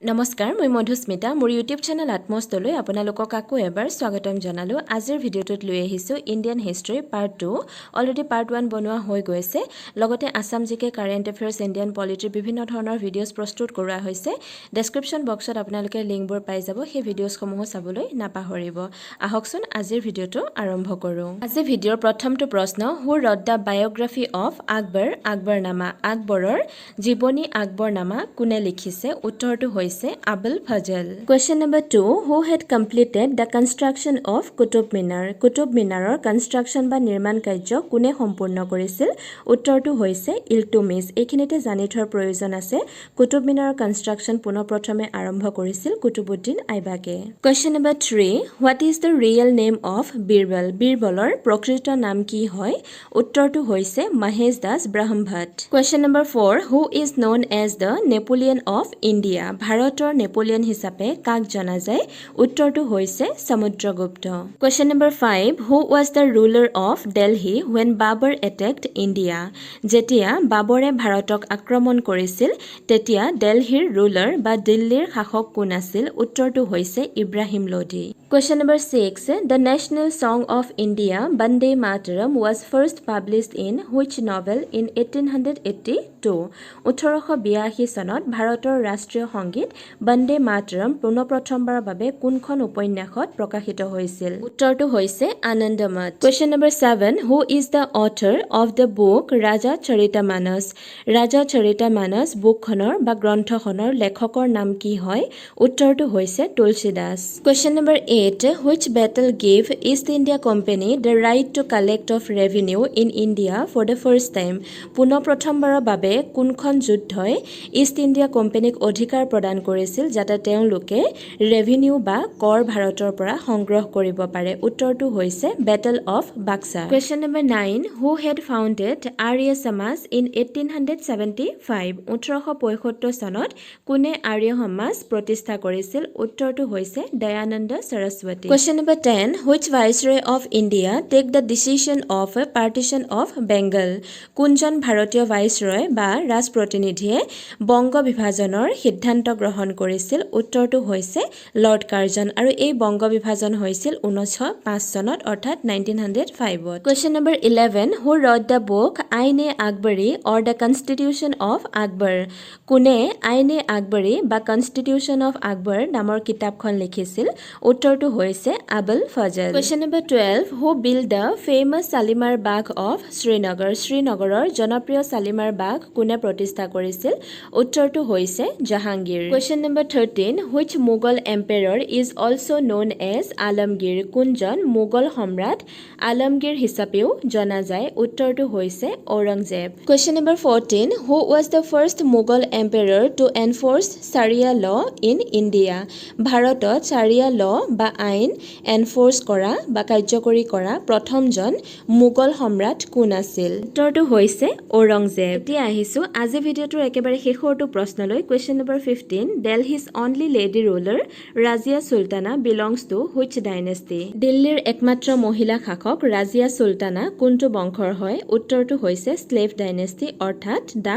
নমস্কাৰ, মই মধুস্মিতা। মোৰ ইউটিউব চেনেল আত্মস্থলৈ আপোনালোকক আকৌ এবাৰ স্বাগতম জনালোঁ। আজিৰ ভিডিঅ'টোত লৈ আহিছোঁ Indian history part 2। Already part 1 বনোৱা হৈ গৈছে। লগতে Assam GK, current affairs, Indian পলিটিৰ বিভিন্ন ধৰণৰ ভিডিঅ'জ প্ৰস্তুত কৰোৱা হৈছে। ডেছক্ৰিপশ্যন বক্সত আপোনালোকে লিংকবোৰ পাই যাব, সেই ভিডিঅ'জসমূহো চাবলৈ নাপাহৰিব। আহকচোন, আজিৰ ভিডিঅ'টো আৰম্ভ কৰোঁ। আজি ভিডিঅ'ৰ প্ৰথমটো প্ৰশ্ন: Who wrote the biography of Akbar, Akbarnama? আকবৰৰ জীৱনী আকবৰনামা কোনে লিখিছে? উত্তৰটো হৈছে Abul Fazal. Question number 2: Who had completed the construction of Qutub Minar? Qutub মিনাৰৰ কনষ্ট্ৰাকশ্যন বা নিৰ্মাণ কাৰ্য কোনে সম্পূৰ্ণ কৰিছিল? উত্তৰটো হৈছে ইলটুমিছ। এইখিনিতে জানি থোৱাৰ প্ৰয়োজন আছে, কুটুব মিনাৰৰ কনষ্ট্ৰাকশ্যন পোনপ্ৰথমে আৰম্ভ কৰিছিল Qutubuddin আইবাকে। Question number 3: What is the real name of Birbal? বীৰবলৰ প্ৰকৃত নাম কি হয়? উত্তৰটো হৈছে Mahesh Das ব্ৰহ্মভট্ট। Question number 4: Who is known as the Napoleon of India? ভাৰতৰ নেপোলিয়ন হিচাপে কাক জনা যায়? উত্তৰটো হৈছে Samudragupta. Question number 5: Who was the ruler of Delhi when Babur attacked India? যেতিয়া বাবৰে ভাৰতক আক্ৰমণ কৰিছিল, তেতিয়া দেলহিৰ ৰুলাৰ বা দিল্লীৰ শাসক কোন আছিল? উত্তৰটো হৈছে Ibrahim Lodhi. Question number 6: The national song of India, Bande Mataram, was first published in which novel in 1882? 1882 চনত ভাৰতৰ ৰাষ্ট্ৰীয় সংগীত বন্দে মাতৰম পোনপ্ৰথমবাৰৰ বাবে কোনখন উপন্যাসত প্ৰকাশিত হৈছিল? উত্তৰটো হৈছে Anandamath. Question number 7: Who is the author of the book Raja Charita Manas? ৰাজা চৰিতা মানস বুকখনৰ বা গ্ৰন্থখনৰ লেখকৰ নাম কি হয়? উত্তৰটো হৈছে Tulsidas. Question number 8: Which battle gave East India Company the right to collect of revenue in India for the first time? পোনপ্ৰথমবাৰৰ বাবে কোনখন যুদ্ধই ইষ্ট ইণ্ডিয়া কোম্পানীক অধিকাৰ প্ৰদান কৰিছিল, যাতে তেওঁলোকে ৰেভিনিউ বা কৰ ভাৰতৰ পৰা সংগ্ৰহ কৰিব পাৰে? উত্তৰটো হৈছে battle of Buxar. Question number 9: Who had founded Arya Samaj in 1875? 1875 চনত কোনে আৰ্য সমাজ প্ৰতিষ্ঠা কৰিছিল? উত্তৰটো হৈছে Dayanand Saraswati. Question number 10: Which Viceroy of India take the decision of partition of Bengal? কোনজন ভাৰতীয় ভাইচৰয় বা ৰাজপ্ৰতিনিধিয়ে বংগ বিভাজনৰ সিদ্ধান্ত গ্ৰহণ কৰিছিল? উত্তৰটো হৈছে লৰ্ড কাৰ্জন। আৰু এই বংগ বিভাজন হৈছিল 1905 চনত, অৰ্থাৎ 1905ত। Question number 11: Who wrote the book Ain-e Akbari or the Constitution of Akbar? কোনে আইন এ আকবৰী বা কনষ্টিটিউশ্যন অফ আকবৰ নামৰ কিতাপখন লিখিছিল? উত্তৰটো হৈছে Abul Fazal. Question number 12: Who built the famous Shalimar Bagh of Srinagar? শ্ৰীনগৰৰ জনপ্ৰিয় শালিমাৰ বাগ কোনে প্ৰতিষ্ঠা কৰিছিল? উত্তৰটো হৈছে Jahangir. Question number 13: Which Mughal emperor is also known as Alamgir? কোনজন মোগল সম্ৰাট আলমগীৰ হিচাপেও জনা যায়? উত্তৰটো হৈছে Aurangzeb. Question number 14: Who was the first Mughal emperor to enforce Sharia law in India? ভাৰতত চাৰিয়া ল বা আইন এনফ'ৰ্চ কৰা বা কাৰ্যকৰী কৰা প্ৰথমজন মোগল সম্ৰাট কোন আছিল? উত্তৰটো হৈছে ঔৰংজেব। এতিয়া আহিছোঁ আজি ভিডিঅ'টোৰ একেবাৰে শেষৰটো প্ৰশ্নলৈ। Question number 15: Delhi's only lady ruler, Razia Sultana, belongs to which dynasty? দিল্লীৰ একমাত্ৰ মহিলা শাসক ৰাজিয়া চুলতানা কোনটো বংশৰ হয়? উত্তৰটো হৈছে শ্লেভ ডাইনেষ্টি, অৰ্থাৎ দাস